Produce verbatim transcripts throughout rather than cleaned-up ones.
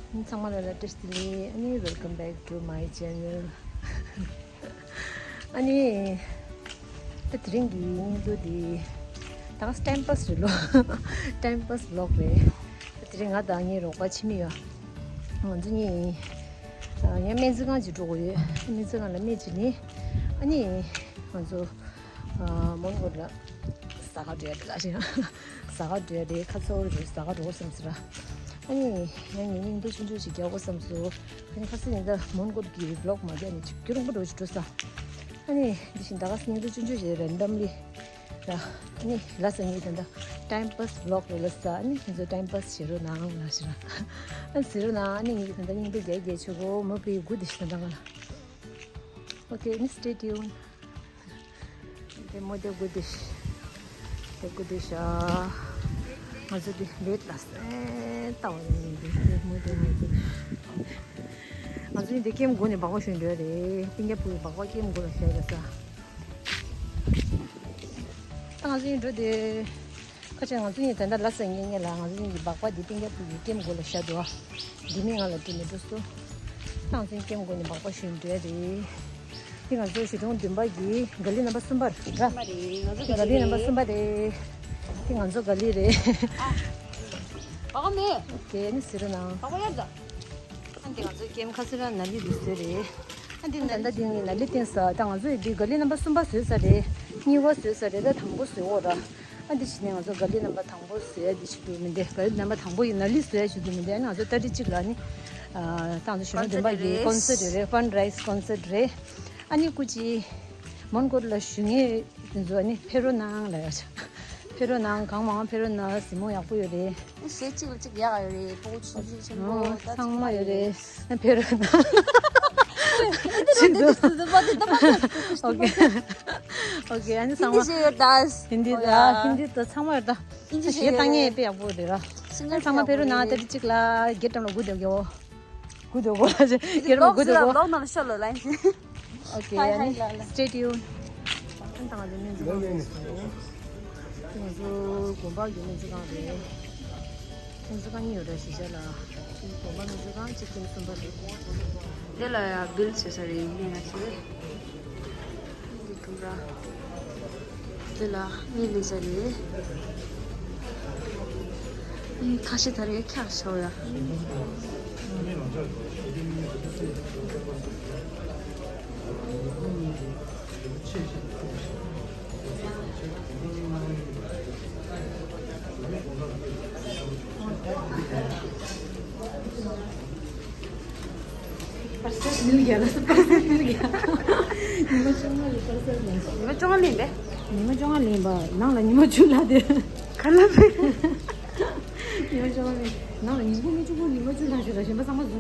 ཚང་མ་ལ་བཀྲ་ཤིས་བདེ་ལེགས། ཨ་ནི་welcome back to my channel. ཨ་ནི་ད་དེ་རིང་གི་སྙིང་བསྡུས་འདི་ད་time pass རེད་ལོ། time pass vlog རེད། ད་དེ་རིང་ང་དང་ངའི་རོགས་པ་འཆི་མེད་ཡོད། ང་ཚོ་གཉིས་ཡང་སྨན་རྩིས་ཁང་ཅིག་འགྲོ་དགོས་ཡོད། སྨན་རྩིས་ཁང་ལ་སྨན་ཅིག་ལེན། ཨ་ནི་ང་ཚོ་མོན་གྷོ་ལ་ཟ་ཁང་འགྲོ་ཡ་རེད་ལ་ཞེ། ཟ་ཁང་འགྲོ་ཡ་རེད། ཁ་ཚ་བོ་རེད། ཟ་ཁང་འགྲོ་དགོས་བསམ་ཟེར། ཨ་ནི་ཡང་ངས་སྙིང་བསྡུས་ཆུང་ཆུང་ཞིག་རྒྱག་དགོས་བསམ་སོང་། ཨ་ནི་ཁ་སང་ཉིན་ད་མོན་གྷོ་གི་vlog མ་རྒྱག་ནས་ཅིག་རྒྱུན་རིང་པོ་འགྲོ་ཞིག་འགྲོ་ས། ཨ་ནི་འདི་བཞིན་ད་ག་སྙིང་བསྡུས་ཆུང་ཆུང་ཞིག་randomly ར། ཨ་ནི་ལ་ས་ངས་ད་ད་time pass vlog རེད་ལ་ས། ཨ་ནི་ཁྱེད་ཚོ་time pass བྱེད་རོགས་གནང་ལ་ཞེ་ར། ཨ་ཟེར་རོགས་གནང་། ཨ་ནི་ངས་ད་ད་སྙིང་བསྡུས་རྒྱག་རྒྱག་ཆོག་གོ་མོ་པའི་དགུ་འདི་ཞིག་ད་ད་ང་ལ། Okay, ཨ་ནི་stay tuned. དེ་མོ་དེ་དགུ་དེ་ཤ། དེ་དགུ་དེ་ཤ། ང་ཚོ་དེ་ལེད་ལ་སེ་ལྟ་བ་ཡིན་དེ་དེ་མོ་དེ་མོ་དེ། ང་ཚོ་ཡིན་དེ་ཀེམ་དགུ་ནས་སྦག་སྦག་ཞོན་འགྲོ་རེད། སྤུན་ཀྱག་བུ་སྦག་སྦག་ཀེམ་དགུ་ལ་ཤ་རེད་ས། ད་ང་ཚོ་ཡིན་འགྲོ་དེ། ཁ་ཆེ་ང་ཚོ་གཉིས་ད་ལྟ་ལ་ས་ངེས་ངེས་ལ་ང་ཚོ་གཉིས་ཀྱི་སྦག་སྦག་འདི་སྤུན་ཀྱག་བུ་གི་ཀེམ་མགོ་ལ་བཞག་འདུག་འདི་མིན་ང་ལ་སྤྲད་ནས་འགྲོ་སོང་། ད་ང་ཚོ་གཉིས་ཀེམ་མགོ་ནས་སྦག་སྦག་ཞོན་འགྲོ་ཡ་རེད། འདི་ང་ཚོ་གཞིས་གྲོང་བདུན་པ་གི་ག་ལི་ནམ་པ་གསུམ་པ་རེད། ག་ལི་ནམ་པ་གསུམ་པ་རེད། འདི་ང་ཚོ་ག་ལི་རེད། སྦག་སྦག་མེད། ཨོ་ཁེ། ཨ་ནི་ཟེར་རོགས་གནང་། སྦག་སྦག་ཡོད་ད། ཨ་འདི་ང་ཚོ་ཀེམ་ཁ་སི་ར་ན་ལི་འདི་བཟོས་རེད། ཨ་འདི་ད་ལྟ་འདི་ངས་ན་ལི་བསྟན་ས། ད་ང་ཚོ་ཡི་འདི་ག་ལི་ནམ་པ་གསུམ་པ་བཟོས་ས་རེད། གཉིས་པ་བཟོས་ས་རེད། ད་དང་པོ་བཟོས་འོ་ར། ཨ་འདི་བྱས་ནས་ང་ཚོ་ག་ལི་ནམ་པ་དང་པོ་བཟོས་ཡ་འདི་བྱེད་དུ་མི་འདུག་ག་ལི་ནམ་པ་དང་པོ་ཡི་ན་ལི་བཟོས་ཡ་བྱེད་དུ་མི་འདུག་ཨ་ནི་ང་ཚོ་ཏ་ཏི་གཅིག་ལ་ནི་ད་ང་ཚོ་གཞོན་ནུ་བདུན་པ་གི་ཀོན་སར་ཊི་རེད། ཕན་རེ་སི་ཀོན་སར་ཊི་རེད། ཨ་ནི་སྐུ་མཁྱེན་མོན་གྷོ་ལ་བཞུགས་མཁན་དེ་ཚོ་ཨ་ནི་ཕེབས་རོགས་གནང་ལ་ཡ། ཕེབས་རོགས་གནང་། གང་མང་ཕེབས་རོགས་གནང་། གཟིགས་མོ་ཡག་པོ་ཡོད་རེད། གཞས་གཅིག་ལ་གཅིག་ཡག་ཡོད་རེད། སྤུ་གུ་ཆུང་ཆུང་ཆེན་པོ་ད་ཚང་མ་ཡོད་རེད། ཕེབས་རོགས་གནང་། ཨོ་ཁེ། ཨོ་ཁེ། ཨ་ནི་ཚང་མ་ཧིན་དི་ཡོད་ད། ཧིན་དི་ད་ཧིན་དི་ད་ཚང་མ་ཡོད་ད། ཨིན་ཇི་གཞས་བཏང་མཁན་དཔེ་ཡག་པོ་རེད་ར། ཨ་ཚང་མ་ཕེབས་རོགས་གནང་། ད་ཏི་གཅིག་ལ་གེ་ཊི་ནང་ལ་སྒུག་སྡོད་དགོས། སྒུག་སྡོད་དགོས། སྒེར་རུ་སྒུག་སྡོད་དགོས། ལོག་ནང་ལ་ཤོག་ལོ་ལན། ཨོ་ཁེ། ཨ་ནི་stay tuned. ཨ་ནི་ད་ང་ཚོ་སྨན་རྩིས་ཁང་ལ་སོང་། ང་ཚོ་དགོན་པ་གི་སྨན་རྩིས་ཁང་རེད། སྨན་རྩིས་ཁང་གཉིས་ཡོད་རེད། གཞིས་ཆགས་ལ་དགོན་པ་སྨན་རྩིས་ཁང་གཅིག་ཀེམ་གསུམ་པ་རེད། དེ་ལ་ཡ་བིལ་བྱེད་ས་རེད། ཡིན་ན་ཞིག་འདི་འདུག་ར། འདི་ལ་མི་ལས་བྱ་རེད། ཨེ་ཁ་ཤས་ད་རེས་ཁྱག་ཤོར་ཡ། པར་སེལ་ཉིན་རྒྱ་ལ་སུ་པར་སེལ་ཉིན་རྒྱ། ཉི་མ་བཅོ་ལྔ་ལ་པར་སེལ་ལ། ཉི་མ་བཅོ་ལྔ་ལེན་པས། ཉི་མ་བཅོ་ལྔ་ལེན་པ་ནང་ལ་ཉི་མ་བཅུ་ལྷག་དེ། ག་ལ་བས། ཉི་མ་བཅོ་ལྔ་ལེན། ནང་ལ་ཉིན་གུང་མི་བཅུ་གུ་ཉི་མ་བཅུ་ལྷག་ཞིག་ལ་གཞན་པ་ཚང་མ་བཟོ།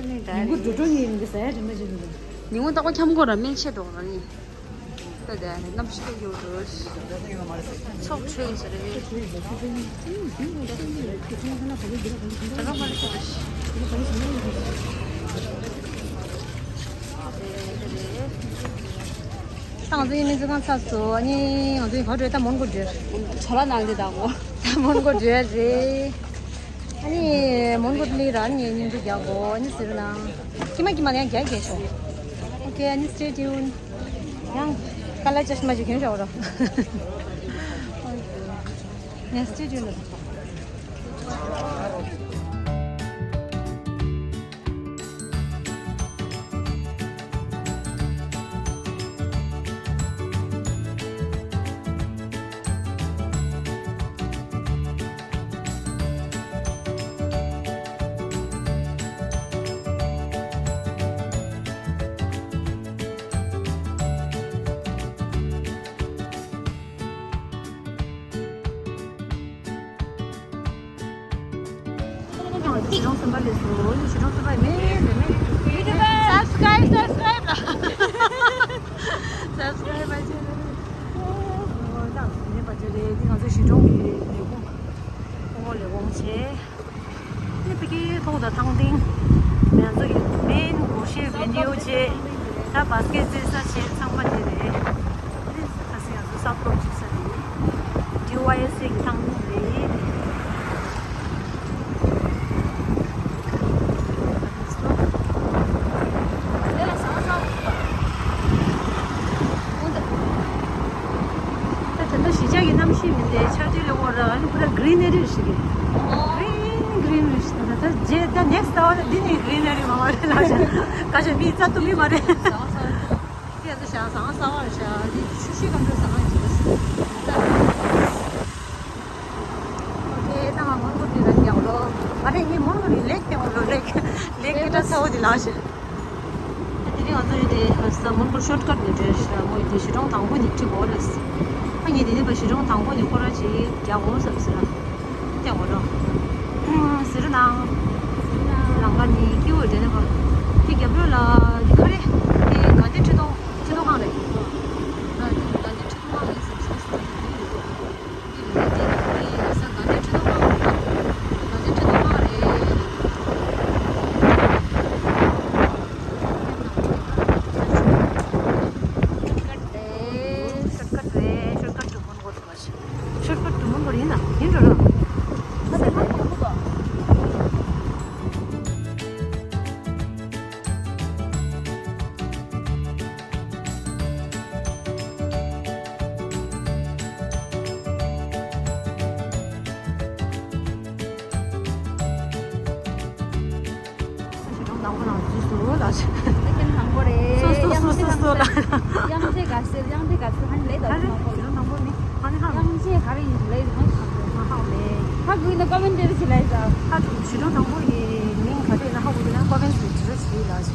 ཉིན་གུང་འགྲོ་འགྲོ་ངེས་ཡིན་གི་ཟ་ཡ་དྲན་པ་ཅིག་འདུག་ཉིན་གུང་ཏག་པ་འཁྱམ་དགོས་ར་སྨན་ཆད་འགྲོ་ར་ནི། ད་དེ་ནི་གནམ་གཤིས་ཡོད་འགྲོ། ཚོགས་ཆོས་ཟེར་རེད། ད་ག་མ་རེད་ཤོག་ད་ང་ཚོ་ཡིན་སྨན་རྩིས་ཁང་ཚར་སོང་། ཨ་ནི་ང་ཚོ་ཡིན་ག་འགྲོ། ད་མོན་གྷོ་འགྲོ། ཇོ་ལ་ནང་དེ་དང་གོ། ད་མོན་གྷོ་འགྲོ་ཡ་རེད། ཨ་ནི་མོན་གྷོ་ལི་ར་ནི་ཉིན་དུ་རྒྱག་གོ། ཨ་ནི་ཟེར་ན་ཀྱི་མ་ཀྱི་མ་ཡང་རྒྱག་རྒྱག་ཤོག་ཨོ་ཁེ། ཨ་ནི་stay tuned. ཡང་ཀ་ལ་ཅ་ཤི་མ་ཅིག་གྱོན་ཤོག་རོ། ཡང་stay tuned. གཞིས་གྲོང་གསུམ་པ་ལས་སུ་གཞིས་གྲོང་གསུམ་པ་མེད་མེད་མེད། Subscribe, subscribe. Subscribe བྱས་ནས། ཨོ་ད་ངས་པ་ཅོ་རེད། འདི་ང་ཚོ་གཞིས་གྲོང་གི་ལས་ཁུངས། ཁོང་ལས་ཁུངས་བྱས། ཨེ་ཕ་གི་ཐོག་ད་ཐང་ཏིང་། ང་ཚོ་གི་མེན་གོ་ཤེས་བི་ཌི་ཡོ་བྱས། ད་བ་སི་ཀེ་ཊི་རྩེ་ས་བྱས། ཚང་མ་དེ་རེད། ཨེ་ཁ་སང་ང་ཚོ་སབ་ལོག་བྱེད་ས་རེད། ཌི་ཝའི་ཨེས་ཨེ་གི་ཐང་ཏིང་རེད། ད་རྗེས་ད་ནེགསི་ལྟ་བ་ལ་འདི་ནི་རི་ན་རི་མ་མ་རེད་ལ་ཤ། ཀ་ཤ་མི་རྩ་ཏུ་མི་མ་རེད། དེ་ཚོ་ཤ་ཟང་ཟ་བར་ཤ་འདི་ཆུ་ཤི་གམ་དུ་ཟང་ཡོད་ཟ། ཨོ་ཁེ། ད་ང་མོན་གྷོ་འདི་ལ་ཡག་ལོ། ཨ་རེ་ངས་མོན་གྷོ་ནི་ལེག་ཡག་ལོ། ལེག་ལེག་ཀེ་ཏ་ཚ་བོ་འདི་ལ་ཤ། དེ་རིང་ང་ཚོ་ཡོད་དེ་ས་མོན་གྷོ་ཤོར་ཀཊ་ནས་བྲོས་ཤག་མོ་ཡོད་དེ་གཞིས་གྲོང་དང་པོ་ནས་ཁྲིད་དགོས་རེད། ཨ་ངས་དེ་ནས་པ་གཞིས་གྲོང་དང་པོ་ནས་སྐོར་ར་ཅིག་རྒྱག་དགོས་བསམ་ཟེར། ཏེ་འོ་རོ། ཟེར་ནང་། ལང་ཀ་ནི་ཀི་འོ་དེ་ནས་པ། དེ་རྒྱབ་རོ་ལ་དེ་ག་རེ། དེ་དགའ་ལྡན་ཁྲི་སྟོང་ཁྲི་སྟོང་ཁང་རེད། ཨ་དེ་དགའ་ལྡན་ཁྲི་སྟོང་ཁང་རེད་ཟེར་བྱས་ཏེ། ཤོར་ཀཊ་རེད། ཤོར་ཀཊ་ཊུ་མོན་གྷོ་རེད་པ། ཤོར་ཀཊ་ཊུ་མོན་གྷོ་ཡིན་ན་ཡིན་འགྲོ་ར། གཞིས་གྲོང་དང་པོ་ནང་འཛུལ་སོང་ལ། སེ་ཀེན་དང་པོ་རེད། སོ་སོ་སོ་སོ་སོ་ལ། དབྱངས་ཅན་དགའ་ཚལ། དབྱངས་ཅན་དགའ་ཚལ་ཧ་ལས་དང་ཨ་རེ་དང་པོ་གཞིས་གྲོང་དང་པོ་ནི་ཧ་ནི་ཧ། དབྱངས་ཅན་ག་རེ་ཡིན་ལས་ཧ་ཧ་ཧ་ལས། ཧ་གུ་ཡིན་ན་ཀོ་མེན་ཊི་རེ་ཅི་ལས་ཟ། ཧ་གཞིས་གྲོང་དང་པོ་ཡི་མིང་ག་རེ་ཡིན་ན་ཧ་གུ་ཡིན་ན་ཀོ་མེན་ཊི་རེ་ཅི་རེ་ཅི་ལ་ཟ།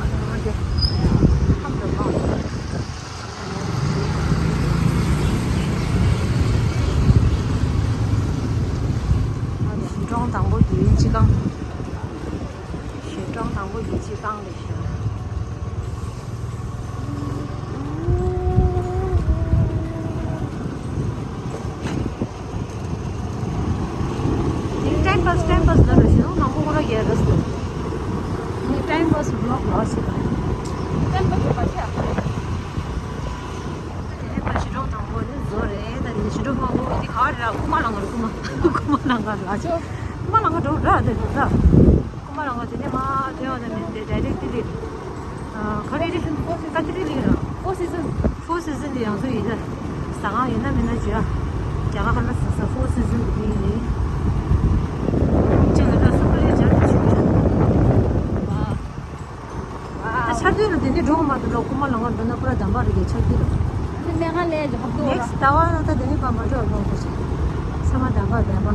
ཨ་ནི་ཧ་གི་ཧམ་དུ་མ། གཞིས་གྲོང་དང་པོ་གི་སྤྱི་ཁང་། གཞིས་གྲོང་དང་པོ་གི་སྤྱི་ཁང་རེད་ཤག་འདི་ཊའིམ་པཱས་ཊའིམ་པཱས་ལ་རེ་ཞིག་ནང་པོ་ཁོ་ར་ཡལ་རེད་ཟེར། འདི་ཊའིམ་པཱས་བི་ལོག་ལ་ཟེར། ཊའིམ་པཱས་བི་ལོག་ཤག་དེ་ནས་ཕར་གཞིས་གྲོང་དང་པོ་ནི་བཟོ་རེད། ད་ནི་གཞིས་གྲོང་དང་པོ་འདི་ག་རེ་ར། རྐུ་མ་ལང་ག་རེད། རྐུ་མ་རྐུ་མ་ལང་ག་ལ་ཆོ། རྐུ་མ་ལང་ག་འགྲོ་ར་དེ་འགྲོ་ར། རྐུ་མ་ལང་ག་དེ་ནས་མ་དེ་ཡང་དེ་ནས་དེ་ཌའི་རེག་ལི་ག་རེ་རེད། ཀ་ཏི་རི་ལི་ར། ཕོར་སི་ཛན། ཕོར་སི་ཛན་དེ་ཡང་ཚོ་ཡིན་ན། ཟ་ཁང་ཡིན་ན་མིན་ན་བརྗོད་ཨ། རྒྱ་གར་ཁ་ལ་ཟ་ཟ་ཕོར་སི་ཛན་དེ་ཡིན་ནི། ཅི་ལ་ད་སུ་པ་རི་ཇར་དེ་ཆུ་བཞག་ད་ཆར་དུས་ལ་དེ་འདྲའི་འགྲོ་མ་ཐུབ་ལ་རྐུ་མ་ལང་ག་འགྲོ་ན་པུ་ར་འདམ་པ་རེད་ཀྱི་ཆར་དུས་ལ། དེ་མེ་ཁ་ལས་ཀྱི་ཧབ་ཏུ་ནེགསི་ལྟ་བ་ན་ད་དེ་ནི་པ་མ་འགྲོ་རོགས་པ་ཞིག་ཚང་མ་འདམ་པ་འདམ་པ།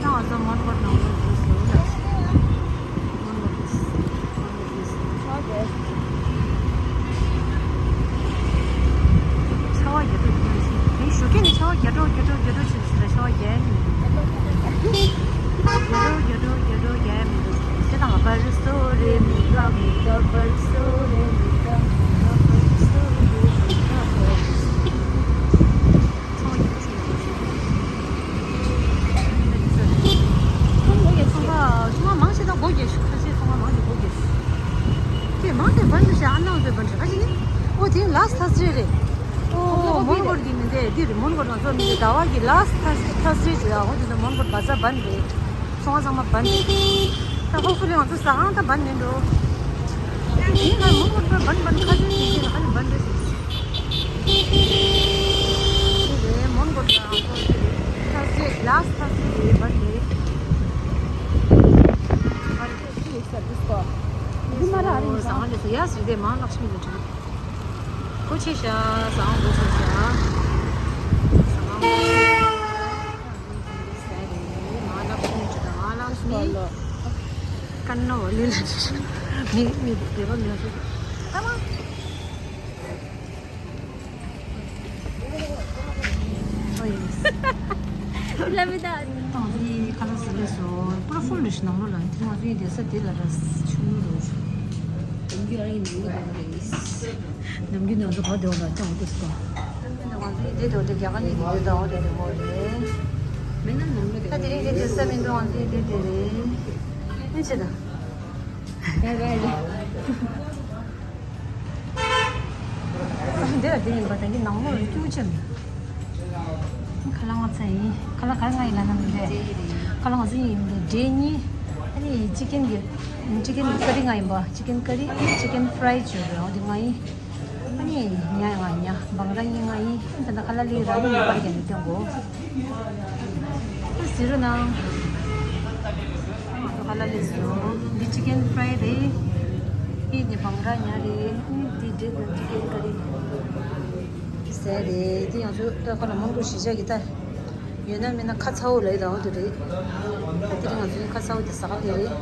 ད་ང་ཚོ་མོན་གྷོ་ནང་ལ་འཛུལ་སོང་ལ། མོན་གྷོ་ཆར་པ་རྒྱག་འགྲོ་ཡིན་ཞིག་དེ་ཞོགས་ཀས་ནས་ཆར་པ་རྒྱག་འགྲོ་རྒྱག་འགྲོ་རྒྱག་འགྲོ་བྱེད་ཟེར་ལ་ཆར་པ་རྒྱག་ཡ་མི་འདུག་རྒྱག་འགྲོ་རྒྱག་འགྲོ་རྒྱག་འགྲོ་རྒྱག་ཡ་མི་འདུག་དེ་དང་བར་སོ་རེ་མི་འདུག་མི་འདུག་བར་སོ་རེ་མི་འདུག་མི་འདུག་བར་སོ་རེ་མི་འདུག་ཚོང་རྒྱག་ཚུལ་ཡོད་ཚུལ། ཚོང་རྒྱག་ཚོང་པ་ཚོང་པ་མང་ཆེ་ད་སྒོ་རྒྱག་ཤག་ཁ་ཤས་ཚོང་པ་མང་ཆེ་སྒོ་རྒྱག་ཤག་དེ་མང་དེ་བན་དུ་ཤག་ཨ་ནང་དེ་བན་ཤག་ཨ་ཅི་ནི། ཨོ་དེ་ལཱསི་ཐར་སི་ཌེ་རེད། ཨོ་མོན་གྷོ་གི་མི་འདི་འདི་རེད། མོན་གྷོ་ང་ཚོ་མི་འདི་ཟླ་བ་གི་ལཱསི་ཐར་སི་ཌེ་ཐར་སི་ཌེ་ཅིག་ཨོ་དེ་ཚོ་མོན་གྷོ་བ་ཛར་བན་རེད། ཚོང་པ་ཚང་མ་བན་རེད། ད་ཧོབ་སུ་ལས་ང་ཚོ་ཟ་ཁང་ད་བན་མིན་འགྲོ། དེ་ཡིན་ན་མོན་གྷོ་པ་བན་བན་ཁ་ཤས་ཤིག་ཡིན་ན་ཁ་ཤས་བན་རེད་ཟེར། དེ་རེད་མོན་གྷོ་ད་ཧོབ་སུ་ཐར་སི་ཌེ་ལཱསི་ཐར་སི་ཌེ་རེད་བན་རེད། བན་རེད། འདི་མ་རག་རིང་ཟ་ཁང་ལས་སུ་ཡ་སུ་དེ་མ་ལགས་ཤི་མི་ལ་དྲན། སྒོ་ཕྱེ་ཤག་ཟ་ཁང་སྒོ་ཕྱེ་ཤག་ཟ་ཁང་སྒོ་ཕྱེ་ཤག་མ་ལགས་ཤི་མི་དྲན། མ་ལགས་ཤི་མི། ཀན་ནོ་ལི་ལ་མི་མི་དེ་རོ་ལི་ལ་ཤི་ཨ་མ། ཨོ་ཡེ་སི། ལ་མི་ད། ཏང་ཏི་ཁ་ལག་ཟ་ལས་སོ། པུ་ར་ཧྥུལ་རེད་ཤག་ནང་ལོགས་ལ། ཏི་ང་ཚོའི་བསྡད་ས་དེ་ལ་ར་ཆུང་ངུ་རེད། ནམ་རྒྱུན་ཨ་ཡིན་ནམ་རྒྱུན་དེ་རེད། ནམ་རྒྱུན་ང་ཚོ་ག་བསྡད་པ་ལ་ཅང་མི་འདུག་ཟེར་ག་ང་ཚོའི་འདི་དོ་དེ་རྒྱ་གར་གཉིས་ཀྱི་འདི་དང་འོ་དེ་རེད་མོ་རེད། མི་ན་ནང་མི་ད་དེ་རིང་དེ་དེ་ས་མི་འདུག་ང་ཚོའི་འདི་དེ་རེད། ཨེ་ཆེ་ད། འདི་ལ་འདི་ཡིན་པ་དང་འདི་ནང་མོ་རུ་སྐྱུག་ཅན། ཁ་ལག་ང་ཚ་ཡིན། ཁ་ལག་ག་རེ་ང་ཡིན་ལ་ན་མི་འདྲ། ཁ་ལག་ང་ཚ་ཡིན་འདི་འབྲས་གཉིས། ཨ་ནི་ཅི་ཀན་གི་ཅི་ཀན་ཀ་རི་ང་ཡིན་པ། ཅི་ཀན་ཀ་རི་ཅི་ཀན་ཕ་རའི་བྱོས་རེད། འོ་འདི་ང་ཡིན། ཨ་ནི་ཉ་ཡང་ང་ཉ་བང་ར་གཉིས་ང་ཡིན། ད་ལྟ་ཁ་ལག་ལས་ར་ནི་ཡིན་པར་རྒྱ་ནི་སྐྱོང་གོ། ཟེར་རོ་ནང་། ཁ་ལག་ལས་སོ། འདི་ཅི་ཀན་ཕ་རའི་རེད། འདི་ནི་བང་ར་ཉ་རེད། འདི་འབྲས་དང་ཅི་ཀན་ཀ་རི་ཟས་རེད། འདི་ཡང་ཚོ་ལྟ་ཁ་ལ་མང་པོ་ཞིག་བཞག་གི་ད། ཡོད་ན་མེད་ན་ཁ་ཚ་བོ་ལ་ཡི་ད་འོ་དེ་རེད། ད་དེ་རིང་ང་ཚོའི་ཁ་ཚ་བོ་དེ་ཟ་ག་དེ་རེད།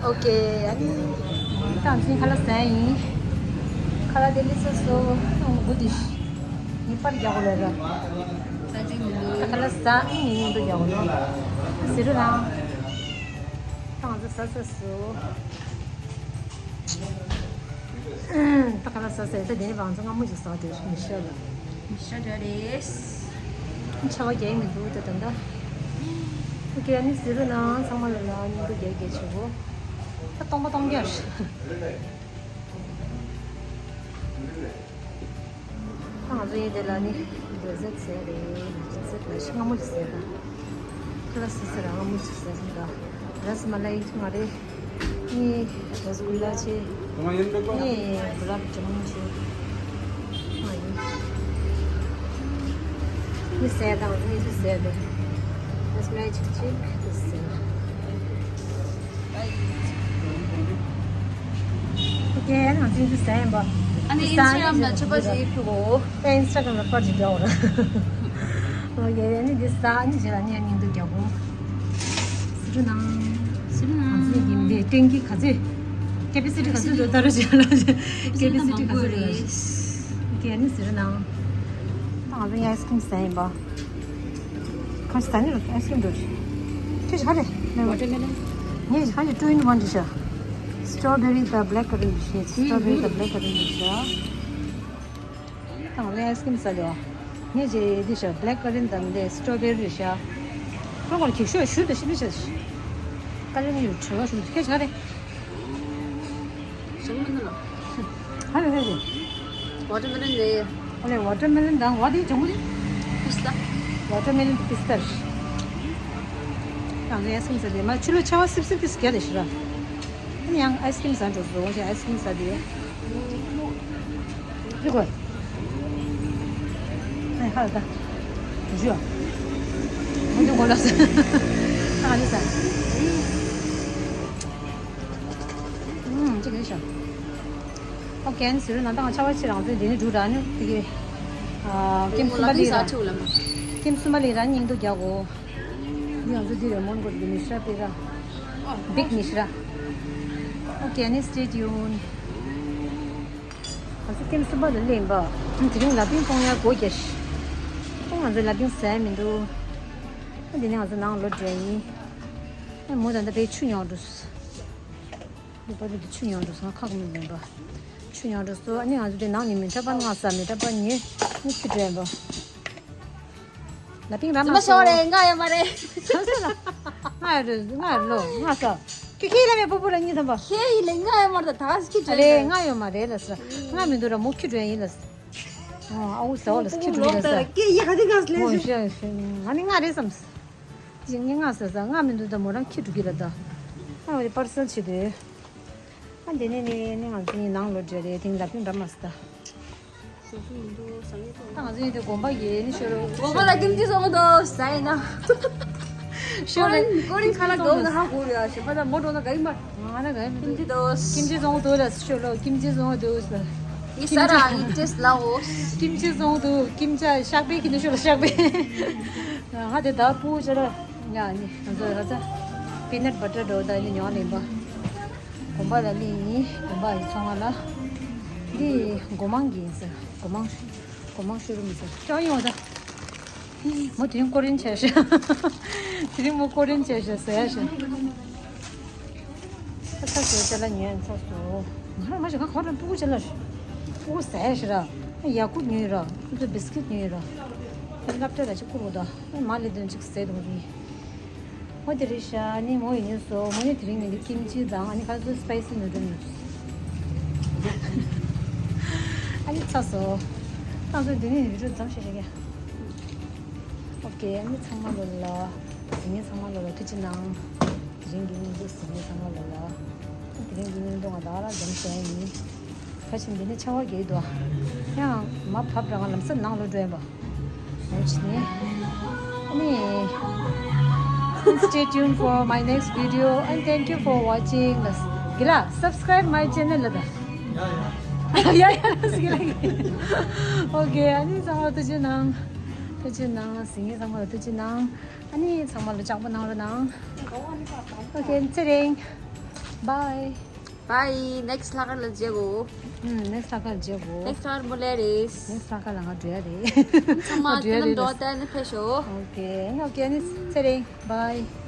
ཨོ་ཀེ། ཨ་ནི། ད་ང་ཚོའི་ཁ་ལག་ཟས་ཡིན། ཁ་ལག་དེ་ལི་ས་སོ། ཨང་དགུ་དེ་ཤི། ངེས་པར་རྒྱག་དགོས་ལ་ར། ཁ་ལག་ཟ་ཨ་ནི་ཡིན་དུ་རྒྱག་དགོས་ལ། ཟེར་རོ་ལ། ད་ང་ཚོ་ཟ་ས་སོ། ད་ཁ་ལག་ཟ་ཟེར་ད་དེ་ནས་བང་ཚོ་སྔ་མོ་ཞིག་ཟ་དེ་མི་ཤོར་ལ། མི་ཤོར་ར་རེད། ཆ་བ་རྒྱག་མི་འདུག་ད་ད་ད། ཨོ་ཀེ། ཨ་ནི་ཟེར་རོ་ནང་ཚང་མ་ལ་ལ་སྙིང་སྡུག་རྒྱག་རྒྱག་བྱེད་གོ། ད་སྟོང་པ་སྟོང་རྒྱག་ད་ང་ཚོ་ཡིན་དེ་ལ་ནི་འདྲ་ཟེར་ཟེར་རེད། འདྲ་ཟེར་ལ་ཤི་སྔ་མོ་ཞིག་ཟེར་ད། ཁ་ལག་ཟེར་ཟེར་ར་སྔ་མོ་ཞིག་ཟེར་ཟེར་ད། ར་སི་མ་ལ་ཡི་ཐུང་ང་རེད། ནི་རོ་སི་གུ་ལ་ཆེ། ནི་གུ་ལབ་ཇ་མུན་ཆེ། ཨ་ཡིན། ནི་ཟས་དང་ནི་ཟས་དེ། ཨ་སི་མ་ལ་ཅིག་ཅིག་ཟས། ཨོ་ཀེ། ང་ཚོ་ཟས་ཡིན་པ། ཨ་ནི་ཨིན་སི་ཊ་གྷ་རམ་ལ་ཆོས་པ་ཞིག་ཕུལ་གོ། ཨེ་ཨིན་སི་ཊ་གྷ་རམ་ལ་པར་ཅིག་འདྲ་བོ་ར། ཨོ་ཡེ་ཡེ་ནི་འདི་ཟ་ནི་བྱེད་ལ་ནི་ཡང་སྙིང་སྡུག་རྒྱག་གོ། ཟེར་རོ་ནང་། ཟེར་རོ་ནང་། ང་ཚོའི་ཡིན་པའི་ཏན་གྱི་ག་ཚོད། ཀེ་པི་སི་ཊི་ག་ཚོད་འདུག་ལྟ་རོ་བྱེད་ལ། ཀེ་པི་སི་ཊི་ག་ཚོད་འདུག་ལྟ་རོ་བྱེད། ཀེ་ནི་ཟེར་རོ་ནང་། ད་ང་ཚོ་ཡང་ཨའི་སི་ཁི་རིམ་ཟ་ཡིན་པ། གང་ཞིག་ཟ་ནི་རོ་ཨའི་སི་ཁི་རིམ་འགྲོ་ཆེ། ཁྱོད་ཞིག་ག་རེ། ཝ་ཊར་མེ་ལོན། ངས་ཞིག་ག་རེ་ཊུ་ཨིན་ཝན་རེད་ཤག་སི་ཊོ་བེ་རི་དང་བྷེ་ལེག་ཀ་རན་རེད་ཤག་སི་ཊོ་བེ་རི་དང་བྷེ་ལེག་ཀ་རན་རེད་ཤག་ད་ང་ཚོ་ཨའི་སི་ཁི་རིམ་ཟ་ལེ་བ། ངས་ཇེ་འདི་ཤ་བྷེ་ལེག་ཀ་རན་དང་འདི་སི་ཊོ་བེ་རི་ཤ། ཁོ་ཁོར་གེགས་ཤོག་ཞུ་དང་ཤི་མི་ཤ། ཀ་ལན་ཡུ་བྲོ་བ་ཞུ་ཁྱེད་ཆ་རེ། ཞུ་མི་འདུག་ལ། ཧ་ལས་ཧ་ལས། ཝ་ཊར་མེ་ལོན་ནས། ཨ་ལས་ཝ་ཊར་མེ་ལོན་དང་ཝ་དེ་ཇོ་མོ་དེ། པི་སྟ། ཝ་ཊར་མེ་ལོན་པི་སྟ་རེད། ང་ཚོ་ཨའི་སི་ཁི་རིམ་ཟ་ལེ་མ་ཆུ་ལོ་ཆ་བ་སིབ་སིབ་དེ་སི་རྒྱ་ལས་ཤི་ར། ཨ་ནི་ཡང་ཨའི་སི་ཁི་རིམ་ཟ་འགྲོ་ཟོ་ཞེས་ཨའི་སི་ཁི་རིམ་ཟ་དེ། ལི་གོ། ཨ་ཧ་ད། ཞུ། མི་འདུག་གོ་ལ་ཟེར། ཨ་ནི་ཟ། ཨུམ་ཅི་གི་ཤ། ཨོ་ཀེ་ཟེར་ན་ད་ང་ཆ་བ་ཆེ་རང་ཚོའི་འདི་ནི་འགྲུ་ར་ནི་དེ་གི། ཨ་ཀེམ་སུ་མ་ལི་ར། ཀེམ་སུ་མ་ལི་ར་སྙིང་སྡུག་རྒྱག་གོ། འདི་ང་ཚོ་འདི་རེ་མོན་གོ་གི་མི་ཤ་པི་ར། བིག་མི་ཤ་ར། ཨོ་ཀེ་ནི་སི་ཊེ་ཊིའུན། ང་ཚོ་ཀེམ་སུ་པ་ལ་སླེབས་པ། དེ་རིང་ལ་ཕིང་གཏོང་ཡ་སྒོ་རྒྱག་ཤི། ཁོང་ང་ཚོ་ལ་ཕིང་ཟས་མི་འདུག་འདི་ནས་ང་ཚོ་ནང་ལོག་འགྲོ་ཡིན། མོ་ད་ལྟ་བའི་ཆུ་ཉོ་འགྲོ་སོང་། ལུག་པ་རུ་དུ་ཆུ་ཉོ་འགྲོ་སོང་ཁག་མི་ལེན་པ། ཆུ་ཉོ་འགྲོ་སོང་ཨ་ནི་ང་ཚོ་དེ་ནང་ནས་མི་འདྲ་པ་ང་ཟ་མི་འདྲ་པ་ཉེ་ནི་ཁྱི་དྲན་པ། ལ་ཕིང་ར་མ་མ་ཤོར་རེད་ང་ཡོད་མ་རེད། ང་ཡོད་རེད་ང་ཡོད་ལོ་ང་ཟ། ཁྱོད་ཁྱེད་ལ་མེད་པོ་པོ་ལ་གཉིས་ཐམ་པ། ཁྱེད་ཡིན་ལེ་ང་ཡོད་མ་རེད་ད་ཁྱི་དྲན་རེད་ང་ཡོད་མ་རེད་ལ་ཟ། ང་མི་འདུག་ར་མོ་ཁྱི་དྲན་ཡིན་ལ་ཟ། ཨ་འུ་ཟ་བ་ལ་ཟ་ཁྱི་དྲན་ཡིན་ལ་ཟ། ཁྱེད་ཡིན་ཧ་དི་ག་ཟ་ལེ་ཟ། ང་ནི་ང་རེད་བསམ་ཟ། ཅིག་ངས་ང་ཟེར་ས་ང་མི་འདུག་ད་མོ་རང་ཁྱི་འགྲོ་གི་ལ་ད། ཨ་འོ་དེ་པར་སེལ་བྱེད་དུས། ཨ་འདི་ནས་ནི་ནི་ང་ཚོ་ནི་ནང་ལོག་འགྲོ་རེད་དེང་ལ་ཕིང་འགྲམ་མ་སི་ད། ད་ང་ཚོ་ནི་དེ་དགོན་པ་ཡེ་ནི་ཤོ་རོ། དགོན་པ་ལ་ཀིམ་ཅི་བཙོང་དོ་ཟ་ཡིན་ན། ཤོ་རེ་ཀོ་རིན་ཁ་ལ་དགོ་ན་ཧ་གོ་རེ་ཞེ་པ་ད་མོ་འགྲོ་ན་ག་ཡིན་མ། ང་ན་ག་ཡིན་མི་འདུག་ཀིམ་ཅི་དོ། ཀིམ་ཅི་བཙོང་དོ་ལ་ཤོ་རོ་ཀིམ་ཅི་བཙོང་དོ་ལ། ཡི་ས་ར་ཡི་ཏེས་ལའོ། ཀིམ་ཅི་བཙོང་དོ་ཀིམ་ཅི་ཤག་པའི་ཀིམ་ཅི་ཤོ་རོ་ཤག་པའི། ང་དེ་ད་པུ་ཅི་ར། ཡ་ནི་ང་ཚོ་ར་ཚ། པི་ནཊ་བ་ཊར་འགྲོ་ད་ནི་ཉོ་ལེན་པ། དགོན་པ་ལ་ལི་ཡིན་དགོན་པ་ཡི་ཚོང་བ་ལ། འདི་སྒོ་མང་གི་ཡིན་ཟེར་སྒོ་མང་སྒོ་མང་ཤོ་རུམ་ཟེར་ཅང་ཡོང་ད། མོ་དེ་རིང་ཀོ་རིན་བྱས་ཤག་དེ་རིང་མོ་ཀོ་རིན་བྱས་ཤག་ཟེར་ཡ་ཤག་ཚ་སོ་ཅ་ལག་ཉོས་ཚ་སོ། ང་རང་མ་ཞིག་ང་ག་བར་སྤུ་གུ་ཅ་ལག་སྤུ་གུ་ཟས་ཤི་ར། ཡ་ཀུ་ཉོས་ར། ཁོ་ཚོ་བིས་ཀིཊ་ཉོས་ར། ཨ་སློབ་གྲྭ་ལ་ཅིག་བསྐུར་དགོས་དོ། མ་ལི་དོན་ཅིག་ཟས་དུ་མ་གི། ཨོ་དེ་རེད་ཤག་ཨ་ནི་མོ་ཡིན་ཉོས་སོ། མོ་ནི་དེ་རིང་ངས་འདི་ཀིམ་ཅི་དང་ཨ་ནི་ཁ་ཚོ་སི་པའི་སི་ནུ་ཌལ་ཉོས། ཨ་ནི་ཚ་སོ། ད་ཚོ་འདི་ནས་ཡུ་ཊུབ་མཚམས་བཞག་བཞག་གི། ཨོ་ཁེ། ཨ་ནི་ཚང་མ་ལོ་ལ། དེ་ནས་ཚང་མ་ལོ་ལ་ཐུགས་རྗེ་གནང་། དེ་རིང་གི་ཉིན་དུ་གཟིགས་མཁན་ཚང་མ་ལོ་ལ། དེ་རིང་གི་ཉིན་དུ་ང་ད་ར་འཛོམས་བྱས་ཡིན། ཕ་ཆེན་འདི་ནི་ཆར་པ་རྒྱག་འདུག་ཡང་མ་བབས་རང་ལམ་སེང་ནང་ལོགས་འགྲོ་ཡིན་པ། འོ་ཅི་ནི། ཨ་ནི། Stay tuned for my next video and thank you for watching. དགེ་ལགས། Subscribe my channel ལ་ད། ཡ་ཡ་ལ་སི་དགེ་ལགས། ཨོ་ཁེ། ཨ་ནི་ཚང་མ་ཐུགས་རྗེ་གནང་། ཐུགས་རྗེ་གནང་། གཟིགས་མཁན་ཚང་མ་ལ་ཐུགས་རྗེ་གནང་། ཨ་ནི་ཚང་མ་ལ་ལྕགས་པོ་གནང་རོགས་གནང་། ཨོ་ཁེ། ཚེ་རིང་། Bye. Bye. Next ལྷག་ལ་མཇལ་གོ། ཨུམ། next ལྷག་ལ་མཇལ་གོ། Next time མོ་ལེ་རེས། next ལྷག་ལ་ང་འགྲོ་ཡ་རེད། ཚང་མ་ང་འགྲོ་ཡ་ཏི་ལམ་རེད་འགྲོ་ལ། ཏན་ནི་ཕེབས་ཤོག་ཨོ་ཁེ། ཨོ་ཁེ། ཨ་ནི་ཚེ་རིང་། Bye.